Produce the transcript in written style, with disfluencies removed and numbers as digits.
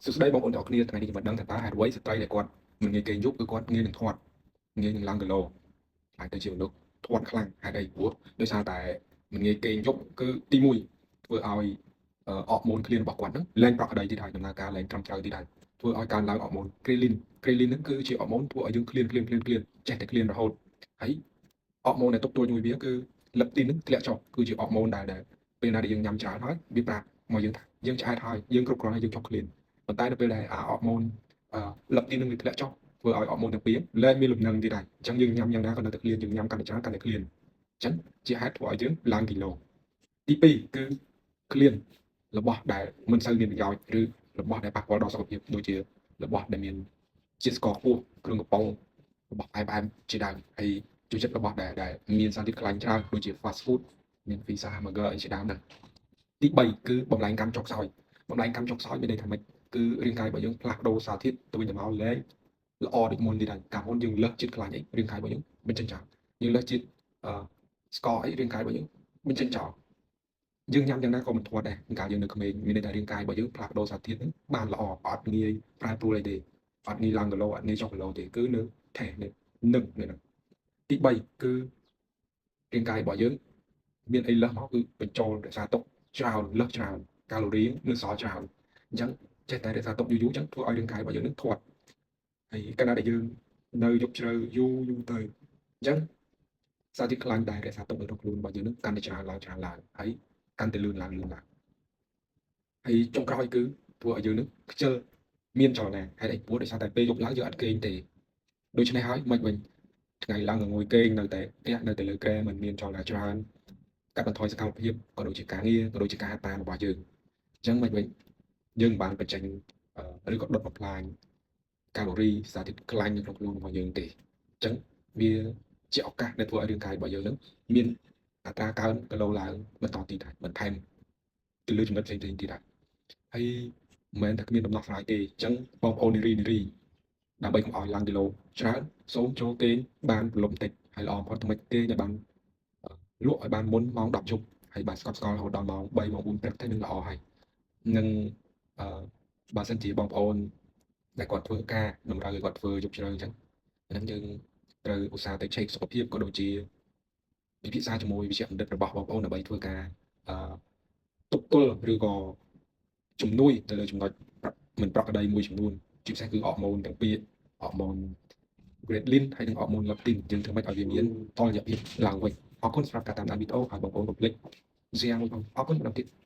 សួស្តីបងប្អូនទាំងអស់គ្នាថ្ងៃនេះខ្ញុំបានដឹងថាតើហេតុអ្វីស្ត្រីដែលគាត់មិនងាយគេងយប់គឺគាត់ងាយនឹងធាត់ងាយនឹងឡើងគីឡូហើយទៅជាមនុស្សធាត់ខ្លាំងហេតុអីព្រោះដោយសារតែមិនងាយគេងយប់គឺទី1ធ្វើឲ្យអរម៉ូនឃ្លានរបស់គាត់ហ្នឹងលែងប្រក្រតីទៀតហើយដំណើរការលែងត្រឹមត្រូវទៀតហើយធ្វើឲ្យកើនឡើងអរម៉ូន ghrelin ghrelin ហ្នឹងគឺជាអរម៉ូនធ្វើឲ្យយើងឃ្លានឃ្លានឃ្លានឃ្លានចេះតែឃ្លានរហូតហើយអរម៉ូនដែលទប់ទល់ជាមួយវាគឺ leptin ហ្នឹងធ្លាក់ចុះគឺជាអរម៉ូនដែលដែលពេលណាដែលយើងញ៉ាំច្រើនហើយវាប្រាប់មកយើងថាយើងឆ្អែតហើយយើងគ្រប់គ្រាន់ហើយយើងចប់ឃ្លាន ប៉ុន្តែនៅពេលដែលអាអរម៉ូនអឺ leptin នឹងវាធ្លាក់ចុះធ្វើឲ្យអរម៉ូនទាំងពីរលែងមានលំនឹងទៀតហើយអញ្ចឹងយើងញ៉ាំយ៉ាងណាក៏នៅតែឃ្លានយើងញ៉ាំកាន់តែច្រើនកាន់តែឃ្លានអញ្ចឹងជាហេតុធ្វើឲ្យយើងឡើងគីឡូទី2គឺឃ្លានរបស់ដែលមិនសូវមានប្រយោជន៍ឬរបស់ដែលប៉ះពាល់ដល់សុខភាពដូចជារបស់ដែលមានជាតិស្ករខ្ពស់គ្រឿងកំប៉ុងរបស់ផ្អែមផ្អែមជាដើមហើយចូលចិត្តរបស់ដែលដែលមានសារធាតុខ្លាញ់ច្រើនដូចជា fast food មាន pizza hamburger អីជាដើមហ្នឹងទី3គឺបំលែងកម្មចុកខ្សោយបំលែងកម្មចុកខ្សោយមានន័យថាម៉េច គឺរាងកាយរបស់យើងផ្លាស់ប្ដូរសារធាតុទៅវិញទៅមកលែងល្អដូចមុនទៀតហើយកាលមុនយើងលើសជាតិខ្លាញ់អីរាងកាយរបស់យើងបញ្ចេញចោលយើងលើសជាតិអឺស្ករអីរាងកាយរបស់យើងបញ្ចេញចោលយើងញ៉ាំយ៉ាងណាក៏មិនធាត់ដែរកាលយើងនៅក្មេងមានន័យថារាងកាយរបស់យើងផ្លាស់ប្ដូរសារធាតុហ្នឹងបានល្អអត់ងាយប្រែប្រួលអីទេអត់ងាយឡើងគីឡូអត់ងាយចុះគីឡូទេគឺនៅថេនៅនឹងនៅហ្នឹងទី3គឺរាងកាយរបស់យើងមានអីលើសមកគឺបញ្ចូលរក្សាទុកច្រើនលើសច្រើនកាឡូរីនៅសល់ច្រើនអញ្ចឹង ចេះតែរក្សាទុកយូរយូរអញ្ចឹងធ្វើឲ្យរាងកាយរបស់យើងនឹងធាត់ហើយកាលណាដែលយើងនៅយប់ជ្រៅយូរយូរទៅអញ្ចឹងសារធាតុខ្លាញ់ដែលរក្សាទុកនៅក្នុងខ្លួនរបស់យើងនឹងកាន់តែច្រើនឡើងច្រើនឡើងហើយកាន់តែលឿនឡើងលឿនឡើងហើយចុងក្រោយគឺធ្វើឲ្យយើងនឹងខ្ជិលមានចលនាហេតុអីព្រោះដោយសារតែពេលយប់ឡើងយើងអត់គេងទេដូច្នេះហើយមិនវិញថ្ងៃឡើងងងុយគេងនៅតែផ្ទះនៅតែលើគ្រែមិនមានចលនាច្រើនកាត់បន្ថយសកម្មភាពក៏ដូចជាការងារក៏ដូចជាការហាត់ប្រាណរបស់យើងអញ្ចឹងមិនវិញយើងមិនបានបញ្ចេញឬក៏ដុតបំផ្លាញកាឡូរីសារធាតុខ្លាញ់នៅក្នុងខ្លួនរបស់យើងទេអញ្ចឹងវាជាឱកាសដែលធ្វើឲ្យរាងកាយរបស់យើងនឹងមានអត្រាកើនគីឡូឡើងបន្តទៀតហើយបន្ថែមទៅលើចំណុចផ្សេងៗទៀតហើយហើយមិនមែនថាគ្មានដំណោះស្រាយទេអញ្ចឹងបងប្អូននារីនារីដើម្បីកុំឲ្យឡើងគីឡូច្រើនសូមចូលគេងបានព្រលប់បន្តិចហើយល្អបំផុតធ្វើម៉េចគេងឲ្យបានលក់ឲ្យបានមុនម៉ោង10យប់ហើយបានស្កប់ស្កល់រហូតដល់ម៉ោង3ម៉ោង4ព្រឹកទៅនឹងល្អហើយនឹងអឺបើសិនជាបងប្អូនដែលគាត់ធ្វើការតម្រូវឲ្យគាត់ធ្វើយប់ជ្រៅអញ្ចឹងអាហ្នឹងយើងត្រូវឧស្សាហ៍ទៅឆែកសុខភាពក៏ដូចជាពិភាក្សាជាមួយវិជ្ជបណ្ឌិតរបស់បងប្អូនដើម្បីធ្វើការអឺទប់ទល់ឬក៏ជំនួយទៅលើចំណុចមិនប្រក្រតីមួយចំនួនជាពិសេសគឺអរម៉ូនទាំងពីរអរម៉ូន ghrelin ហើយនិងអរម៉ូន leptin យើងធ្វើម៉េចឲ្យវាមានតុល្យភាពឡើងវិញអរគុណសម្រាប់ការតាមដានវីដេអូហើយបងប្អូនកុំភ្លេច share មួយផងអរគុណម្ដងទៀត។